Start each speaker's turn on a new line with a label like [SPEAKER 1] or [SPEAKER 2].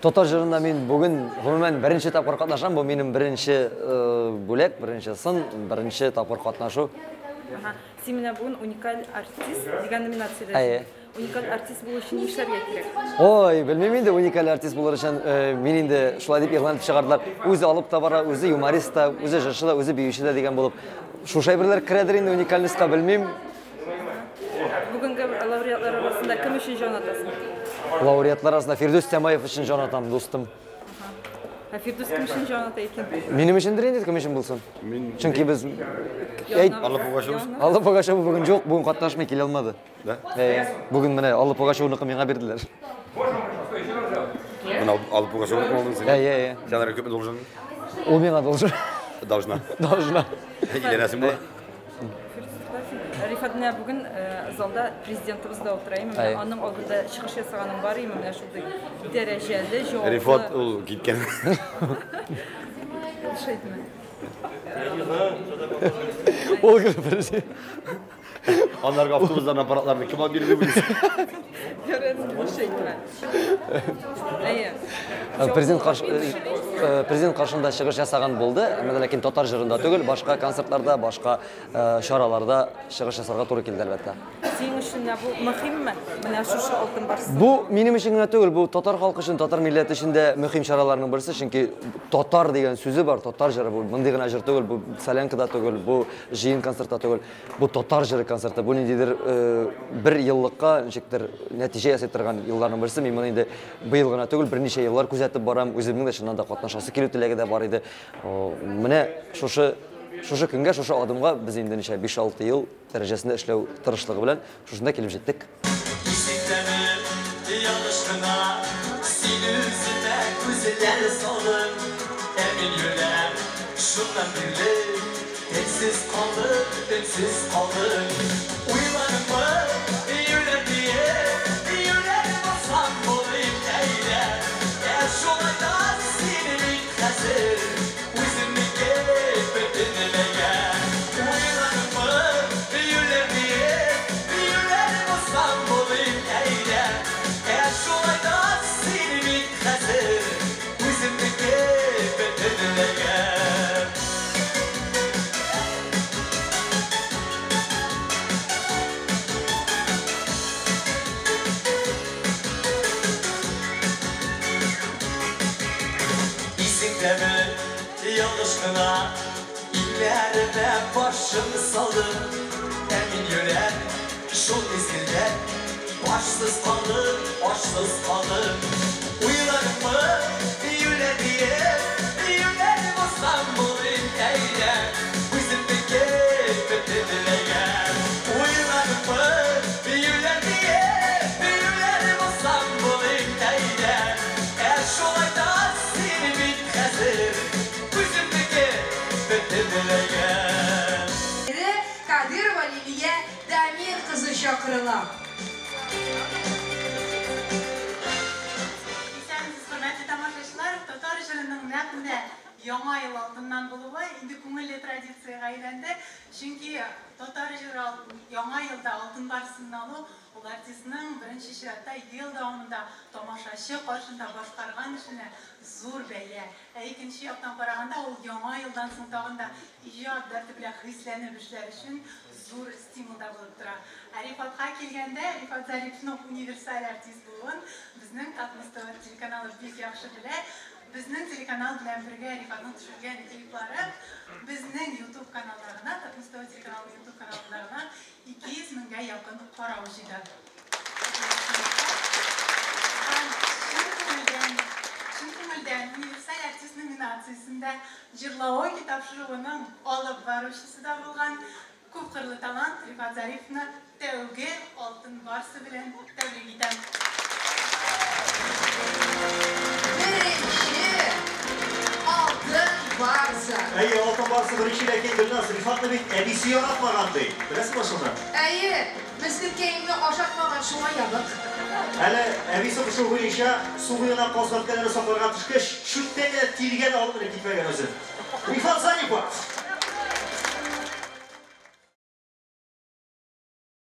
[SPEAKER 1] Татар җырында мин бүген гомумән беренче тапкыр катнашам. Бу минем беренче бүләк, беренче сын, беренче тапкыр катнашу.
[SPEAKER 2] Син менә бүген уникаль артист дигән номинациядә. Әйе. Уникаль артист булу өчен нишләргә кирәк?
[SPEAKER 1] Ой, белмим инде, уникаль артист булыр өчен мин инде шулай дип игълан итеп чыгардылар. Үзе алып та бара, үзе юморист та, үзе җырчы да, үзе биюче дә дигән булып. Шушы әйберләр керәдер инде уникальностька, белмим.
[SPEAKER 2] Бүгенге лауреатлар арасында кем өчен җан атасың?
[SPEAKER 1] Лауреатлар арасында Фирдүс Тямаев өчен җан атам, дустым.
[SPEAKER 2] Ә Фирдүс кем өчен җан ата икән?
[SPEAKER 1] Минем өчендер инде, кем өчен булсын. Чөнки без
[SPEAKER 3] Алла Пугачева.
[SPEAKER 1] Алла Пугачева бүген юк, бүген катнашмый, килә алмады.
[SPEAKER 3] Да?
[SPEAKER 1] Әйе. Бүген менә Алла Пугачеваныкы миңа бирделәр.
[SPEAKER 3] Менә Алла Пугачеваныкы алдың син.
[SPEAKER 1] Әйе, әйе.
[SPEAKER 3] Син аңа күпме должен?
[SPEAKER 1] Ул миңа должен.
[SPEAKER 3] Должна.
[SPEAKER 1] Должна.
[SPEAKER 3] Өйләнәсең була.
[SPEAKER 2] Рифат, менә бүген залда президентыбыз да утыра, әйме? Менә аның алдында чыгыш ясаганың бар име? Менә шундый дәрәҗәле, җаваплы.
[SPEAKER 3] Рифат ул киткән.
[SPEAKER 2] Шәйтме?
[SPEAKER 1] Ул гына президент.
[SPEAKER 3] Аннарга автобуздан аппаратларны кем алып бирде белмим.
[SPEAKER 2] Шәйтме? Әйе.
[SPEAKER 1] Президент каршы президент каршында чыгыш ясаган булды, әмма ләкин татар җырында түгел, башка концертларда, башка чараларда чыгыш ясарга туры килде, әлбәттә.
[SPEAKER 2] Синең өчен менә бу мөһимме? Менә шушы алтын барс.
[SPEAKER 1] Бу минем өчен генә түгел, бу татар халкы өчен, татар милләте өчен дә мөһим чараларның берсе, чөнки татар дигән сүзе бар, татар җыры бу мондый гына җыр түгел, бу солянка да түгел, бу җыен концерты да түгел. Бу татар җыры концерты, бу ниндидер бер еллыкка ничектер нәтиҗә ясый торган елларның берсе. Мин моны инде быел гына түгел, берничә еллар күзәтеп барам. Үземнең дә чыннан да катнашасы килү теләге дә бар иде. Менә шушы шушы көнгә, шушы адымга без инде ничә 5-6 ел дәрәҗәсендә эшләү тырышлыгы белән шушында килеп җиттек.
[SPEAKER 4] Исеңдәме, ялгыш кына син үземә күзләр салдың, ә мин юләр шуннан бирле телсез калдым, өнсез калдым. Уйладыңмы, юләр диеп, юләр булсам булыйм әйдә, ә шулай да сине мин хәзер үземнеке бөтенләйгә. Уйладыңмы, юләр диеп, юләр булсам булыйм әйдә, ә шулай да сине мин хәзер үземнеке бөтенләйгә. Исеңдәме, ялгыш кына иңнәремә башым салдым, ә мин юләр шул мизгелдә башсыз калдым, ашсыз калдым. Уйладыңмы, юләр диеп, юләр булсам булыйм әйдә, үземнеке бөтенләйгә. Уйладыңмы, юләр диеп, юләр булсам булыйм әйдә, ә шулай да сине мин хәзер үземнеке бөтенләйгә.
[SPEAKER 5] Кадырова Лилия Дамир кызы чакырыла.
[SPEAKER 6] Исәнмесез, хөрмәтле тамашачылар! Татар җырының нәкъ менә Яңа ел алдыннан булуы инде күңелле традициягә әйләнде. Чөнки татар җыры Яңа елда алтын барсын алу ул артистның беренче чиратта ел дәвамында тамашачы каршында башкарган эшенә зур бәя. Ә икенче яктан караганда ул Яңа елдан соң тагын да иҗат дәрте белән хисләнеп эшләр өчен зур стимул да булып тора. Ә Рифатка килгәндә, Рифат Зариповның универсаль артист булуын безнең Татмус ТВ телеканалы бик яхшы белә. Безнең телеканал белән бергә Рифатның төшергән клиплары безнең YouTube каналда гына, Татмус ТВ телеканалының YouTube каналында гына 200 меңгә якын карау җыйды. Чын күңелдән универсаль артист номинациясендә Җырлаоки тапшыруының алып баручысы да булган күпкырлы талант Рифат Зариповны тәүге алтын барсы белән тәбрик итәм.
[SPEAKER 5] Беренче алтын барсы.
[SPEAKER 7] Әйе, алтын барсы беренче, ләкин Гөлназ, Рифатны бит әбисе яратмаган ди. Беләсеңме шуны?
[SPEAKER 5] Әйе, мескенкәемне ашатмаган, шуңа ябык.
[SPEAKER 7] Әле әбисе кушуы буенча су буена каз бәбкәләре сакларга төшкәч, чүттән генә тиргән алып менеп китмәгән үзе. Рифат Зарипов!